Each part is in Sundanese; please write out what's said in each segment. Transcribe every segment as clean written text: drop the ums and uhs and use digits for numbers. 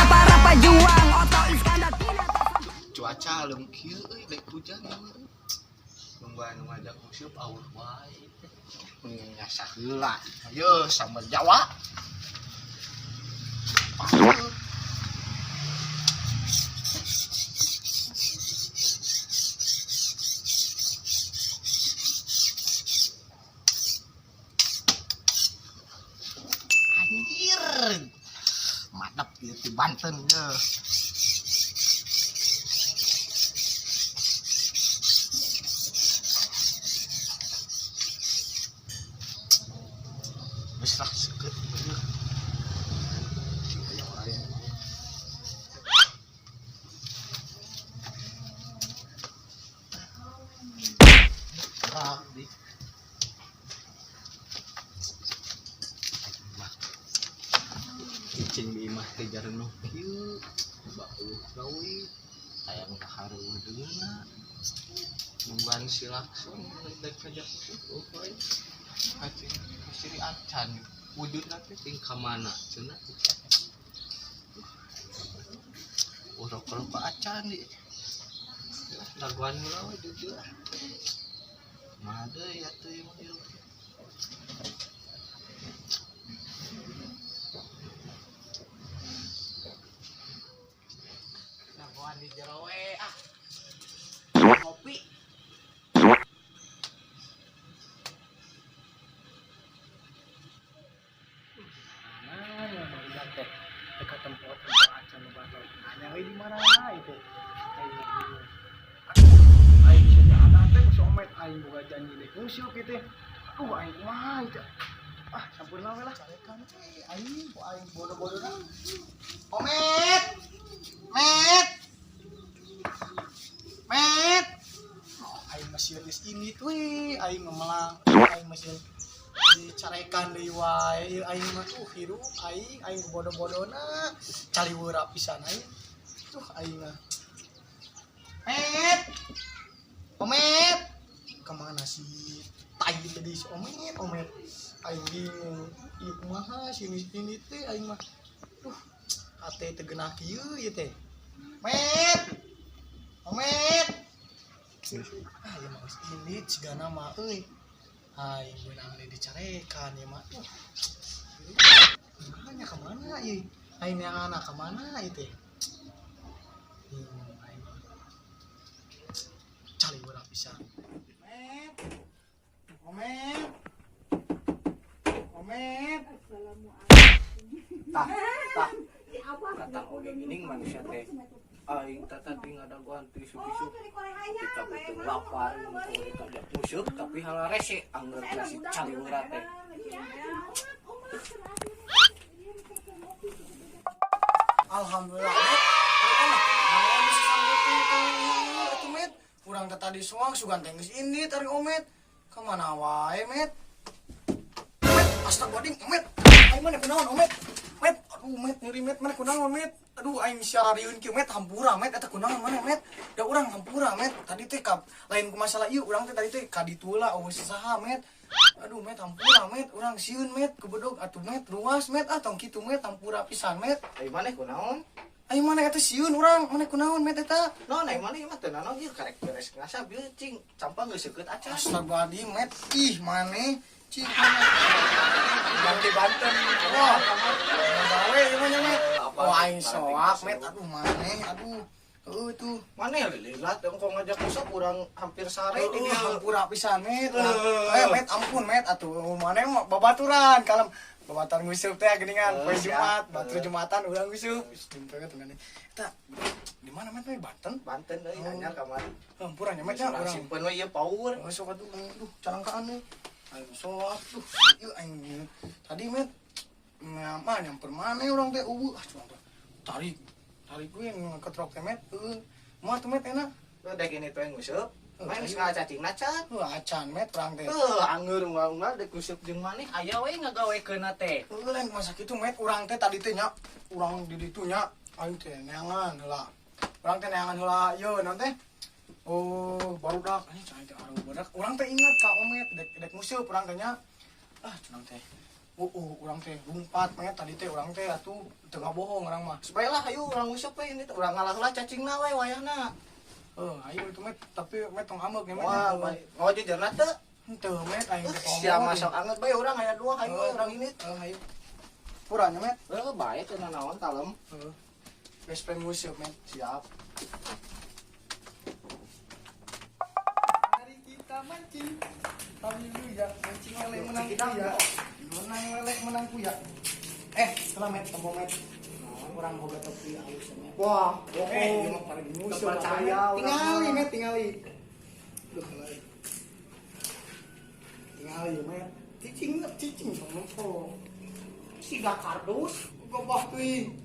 Semangatnya para pejuang Otto Iskandar Cuaca alem kieu euy dek hujan euy. Nungguan ngajak nguseup aweuh wae. Mending ngasah heula. Ayo sambal Jawa. Anjir. Mantap ieu ti Banten ye. Wis lah seukeut ieu. Aya wae. Gerak di. Cicing di imah teh jarenuh kieu, bau gawe, hayang kahareudeuna. Nungguan si Lakson dek ngajak nguseup wae. Kasiri acan wujudna teh ting ka mana cenah. Urok-urok acan di. Laguan heula we jujur. Mah deui atuh ieu mah hirup. Laguan di jero we ah. Ngopi. Mana yang barudak teh dekat tempat tempat acan nu batal. Nanya we di mana itu. Aing bingung. Aing bisa di anak teh ku si Omet aing boga janji dek nguseup kieu teh. Aduh aing kumaha ieu teh. Ah, sampurna we lah. Carekan we aing ku aing bodoh-bodohna. Omet. Met. Met. Oh, aing masih geus ini we, aing memelang, aing masih dicarekan deui wae. Ieu aing mah tuh hirup aing, aing bodoh-bodohna. Caliweura pisan aing. Tuh aing mah. Met. Omet. Kemana sih tai tadi si Omet, Omet aing bingung ieu kumaha si ini teh aing mah duh hate teu geunah kieu ieu teh. Met. Omet. Ah ieu mah geus indit sigana mah euy aing beunang deui dicarekan ieu mah tuh kumaha ka mana ieu aing neangan ka mana ieu teh. Bingung aing mah caliweura pisan. Met. Omet. Omet. Tah, tah. Kata oge geuning manusia teh. Aing teh tadi ngadagoan ti isuk-isuk. Kita beuteung lapar, mun kajak nguseup tapi halarese angger si caliweura teh. Alhamdulillah. Naon bisa sanggup atuh Met. Urang teh tadi soang sugan teh geus indit ari Omet. Ka mana wae Met? Met, astagfirullahaladzim, Omet. Aing mana kunaon Omet? Met, aduh Met nyeri Met, mana kunaon Met? Aduh aing siararieun kieu Met, hampura Met, eta kunaon mana Met? Da urang hampura Met. Tadi teh ka lain ku masalah ieu, urang teh tadi teh ka ditu lah eueuh saha Met. Aduh Met, hampura Met, urang sieun Met, kebedog atuh Met, ruas Met, ah tong kitu Met, hampura pisan Met. Ai maneh kunaon? Aing mana eta sieun urang, mana kunaon Met eta? Naon ai maneh mah teu nanaon ieu karek beres ngasah bieu cing campang geus seukeut acan. Astagfirullahaladzim Met, ih maneh cing maneh. Ganti Banten. Wah, gawe ieu mah nya Met. Wah aing soak Met. Met, aduh maneh, aduh. Heuh tuh. Maneh lililat engko ngajak nguseup urang hampir sare di Aduh, dieu. hampura pisan Met. Eh Met, ampun Met, atuh maneh mah babaturan kalem. Babaturan nguseup teh geuningan poe Jumat, batur Jumatan urang nguseup. Jumpa teh maneh. Eta di mana Met Banten? Banten euy anyar kamari. Hampura nya Met nya Urang urang. simpen we ieu power. Oh, sok atuh, aduh, carangkaan euy. Aing soak tuh, ieu aing tadi Met mah nyamper mana urang teh eueuh ah curang teh. Tarik, tarik gue ketrok teh Met, heueuh. Moal tuh Met enak. Dek ini teh nguseup. Maneh geus ngacacing acan. Heuh acan Met urang teh. Heuh angeur unggal-unggal dek nguseup jeung maneh aya we ngagawekeunna teh. Heuh lain masa kitu Met urang teh tadi teh nya urang di ditu nya aing teh neangan heula. Urang teh neangan heula ieu naon teh? Oh, barudak anjing cai teh aruh barudak. Urang teh inget ka Omet dek dek nguseup urang teh nya. Ah, curang teh. Urang teh lumpat met tadi teh urang teh atuh teu ngabohong urang mah. Baiklah ayo urang nguseup we ini urang ngalah lah cacingna we wayahna. Ayo itu met tapi met tong ambek nya met. Wah, mau jejerna teu? Henteu met aing teh. Sia masuk anget bae urang aya dua hayu urang ini. Hayu. Puranya met. Bae teu nanaon kalem. Heeh. Best friend nguseup met. Siap. Mari kita mancing. Haleluya, mancing lele menang kuya. Menang lele menang kuya. Setelah met tempo met. Urang boga topi alus met. Wah, ieu mah paragi nguseup. Percaya tingali met, tingali. Duh, tingali. Tingali met. Cicing cicing sama nempo. Siga kardus, gobah teuing.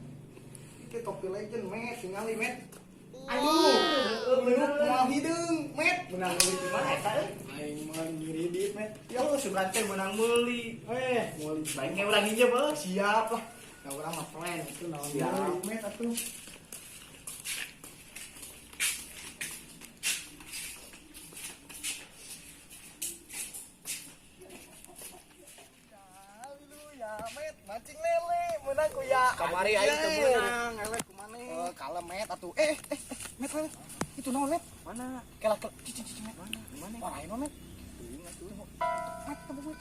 Itu topi legend met, tingali met. Aduh, bener moal hideung met. Menang meuli di mana eta euy? Aing mah ngiridit met. Ya lu sugan teh menang meuli. Meuli. Baiknya urang injem heuh. Siap lah. Nah, urang mah plan itu naon meuli met atuh. Haleluya, met mancing lele menang kuya. Kamari aing teu meunang. Lele kumaneh. Kalem met atuh. Met, met. Itu naon met? Mana? Kela kela cicing cicing met. Mana? Mana? Wah, lain met. Teuing atuh. Met, temu met.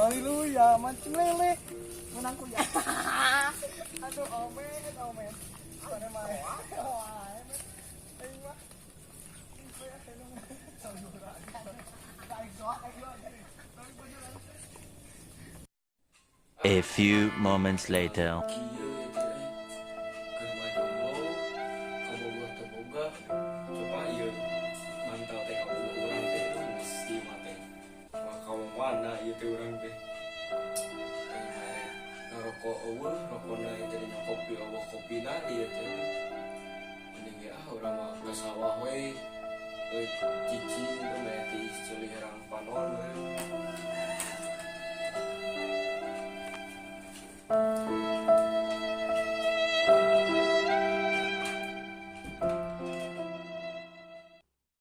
Haleluya, mancing lele menang kuya. Aduh, omet, omet. Mana mah? A few moments later. Rokok eueuh, rokona ieu teh kopi eueuh kopina ieu teh. Mending ge ah urang mah ka sawah we. Euy cicing teh meh tiis ceuli.